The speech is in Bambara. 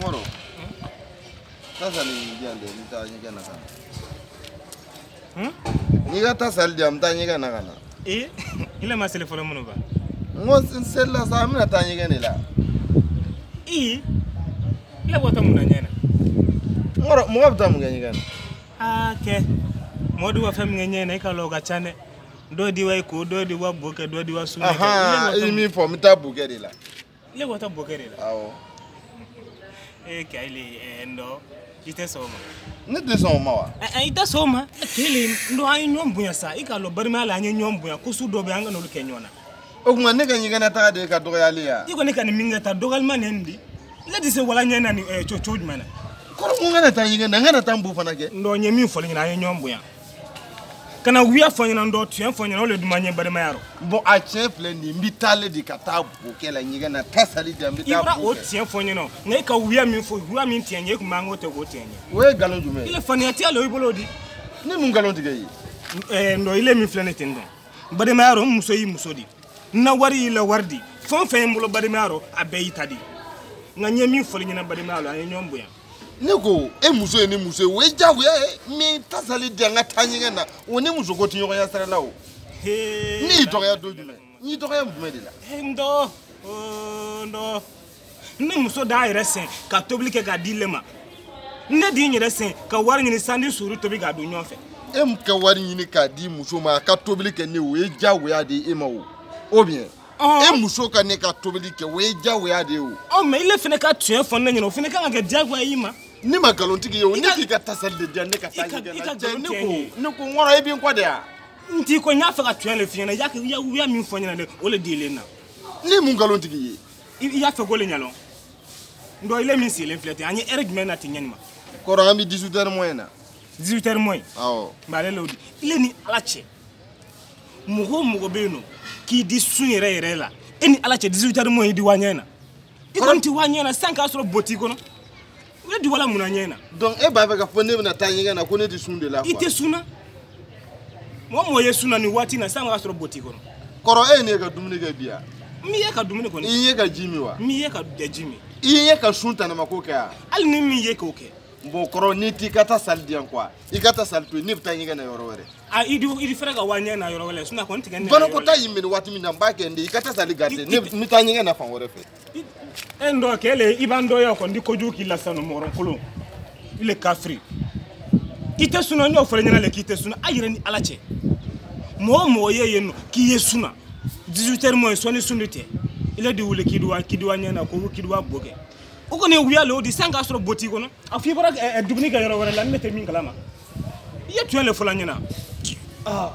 Nkɔrɔ. Tasali di yan dɛ, n bɛ taa ɲɛgɛn na ka na. N'i ka tasali di yan, n bɛ taa ɲɛgɛn na ka na. Ee, i le ma seli fɔlɔ minnu ba? N ko n selila sa, n bɛna taa ɲɛgɛn de la. Ee, i le bɔtɔ mun na ɲɛ na? Nkɔrɔ, mɔgɔ bɛ taa mun kɛ ɲɛgɛn na? Aa kɛ, mɔgɔ di wa fɛn min kɛ ɲɛ na, i ka lɔ o ka ca dɛ. Dɔw di wa i ko, dɔw di wa bo kɛ, dɔw di wa sugunɛ kɛ. Ahan, i ye min fɔ, n bɛ taa bo kɛ de la. I le bɔtɔ bo kɛ de la? Awɔ. Ee, Kayili, n dɔ, i tɛ sɔn o ma. Ne tɛ sɔn o ma wa? I tɛ sɔn o ma. Kayili, n dɔ, an ye ɲɔgɔn bonya sa. I k'a lɔn balimaya la, an ye ɲɔgɔn bonya. Ko su dɔ bɛ yen, an ka n'olu kɛ ɲɔgɔn na. O tuma ne ka ɲɛgɛn taga de ye ka dɔgɔyali ya? I kɔni ka nin min kɛ tan, dɔgɔyalima nin di. Ne tɛ se wala ɲɛ na nin cogo jumɛn na? Kɔrɔ, ko n kana taa ɲɛgɛn na, n kana taa n bo fana kɛ. N dɔ, n ye min fɔ ɲɛna, an ye ɲɔgɔn bonya. Kana wuya fɔ ɲɛna, n dɔ, tiɲɛ fɔ ɲɛna, o de duman ɲɛ balimaya rɔ. Bon, a tiɲɛ filɛ nin ye, n bɛ taa ale de ka taa bo kɛ la ɲɛgɛn na, tasali di yan, n bɛ taa bo kɛ. I bɔra o tiɲɛ fɔ ɲɛna, nka e ka wuya min fɔ, wuya min tiɲɛ ɲɛ, e tun b'an k'o tɛ k'o tiɲɛ ɲɛ. O ye nkalon jumɛn ye? I le faniya t'i la, o y'i bolo di. Ne mun nkalon tigɛ i ye? N dɔ, i le min filɛ ne ten tɔn. Balimaya rɔ, n muso y'i muso di. N na wari y'i la wari di. Fɛn o fɛn ye n bolo balimaya rɔ, a bɛɛ y'i ta di. Nka n ye min fɔli ɲɛna balimaya rɔ, an ye ɲɔgɔn bonya. Ne ko e muso ye ne muso ye, o ye diyagoya ye. Min tasali di an ka taa ɲɛgɛn na, o ni muso ko tɛ ɲɔgɔn ɲɛ sira la o. Ne y'i dɔgɔya don jumɛn? N y'i dɔgɔya jumɛn de la? N dɔ, n dɔ, ne muso d'a yɛrɛ sɛn ka tobili kɛ k'a di le ma. Ne di n yɛrɛ sɛn ka wari ɲini sandi suru tobi k'a dun ɲɔgɔn fɛ. E mun ka wari ɲini k'a di muso ma a ka tobili kɛ ne, o ye diyagoya de ye e ma o. O bien. E muso ka ne ka tobili kɛ, o ye diyagoya de ye o. Ɔ, mais ile fana ka tiɲɛ fɔ ne ɲɛna, o fana kan ka kɛ diyagoya y'i ma. Ne ma nkalon tigi ye o, ne k'i ka tasali de di yan, ne ka taa ɲɛgɛn na. Cɛ, ne ko n kɔrɔ, e b'i n kɔ de ya? N t'i kɔ, n y'a fɛ ka tiɲɛ de f'i ɲɛna, i y'a wuya min fɔ n ɲɛna dɛ, o de dilen na. Ne mun nkalon tigi ye? I y'a fɛ k'o le ɲɛlɔn. N dɔ, ile min sigilen filɛ ten, an ye heure jumɛn na ten ɲɛni ma? Kɔrɔ, an bɛ 18 heures moins na. 18 heures moins? Awɔ. Mais ale l'o di. Ile ni Ala cɛ, mɔgɔ o mɔgɔ bɛ yen nɔ k'i di sun yɛrɛ yɛrɛ la, e ni Ala cɛ 18 heures moins i di wa ɲɛ na. I kɔni ti wa ɲɛ na san k'a sɔrɔ bo t'i kɔnɔ. I di wala mun na ɲɛ na? Donc e b'a fɛ ka fɔ ne bɛna taa ɲɛgɛn na ko ne tɛ sun de la quoi. I tɛ sun na. Mɔgɔ o mɔgɔ ye sun na nin waati in na san k'a sɔrɔ bo t'i kɔnɔ. Kɔrɔ, e ye ne ka dumuni kɛ bi yan? N m'i ye ka dumuni kɔni. I ye ka ji min wa? N m'i ye ka ji min. I ye ka sun tanamako kɛ wa? Hali ni min ye k'o kɛ. Bon kɔrɔ, n'i t'i ka taa sali di yan quoi, i ka taa sali to yen, ne bɛ taa ɲɛgɛn na yɔrɔ wɛrɛ. Ah, i di fɛrɛ ka wa ɲɛ na yɔrɔ wɛrɛ, sinon a kɔni tigɛ ne. Banakɔtaa y'i minɛ waati min na, n b'a kɛ n de, i ka taa sali garder, ne bɛ taa ɲɛgɛn na fan wɛrɛ fɛ. E n dɔ kɛlɛ, i b'an dɔgɔya kɔni, ni kojugu k'i la sisan nɔ, mɔgɔrɔnkolon. I le kafiri. I tɛ sunɔ, n y'o fɔ ɲɛna le k'i tɛ sunɔ, a yɛrɛ ni Ala cɛ. Mɔgɔ o mɔgɔ ye yen nɔ k'i ye sunɔ, 18 heures moins sɔnni sun de tɛ. I le di wuli k'i di wa ɲɛ na ko k'i di wa bo kɛ. O kɔni ye wuya le o di san k'a sɔrɔ bo t'i kɔnɔ. A f'i bɔra dumuni kɛ yɔrɔ wɛrɛ la, ne tɛ min kalama. I ye tiɲɛ le fɔla ɲɛna. Ah.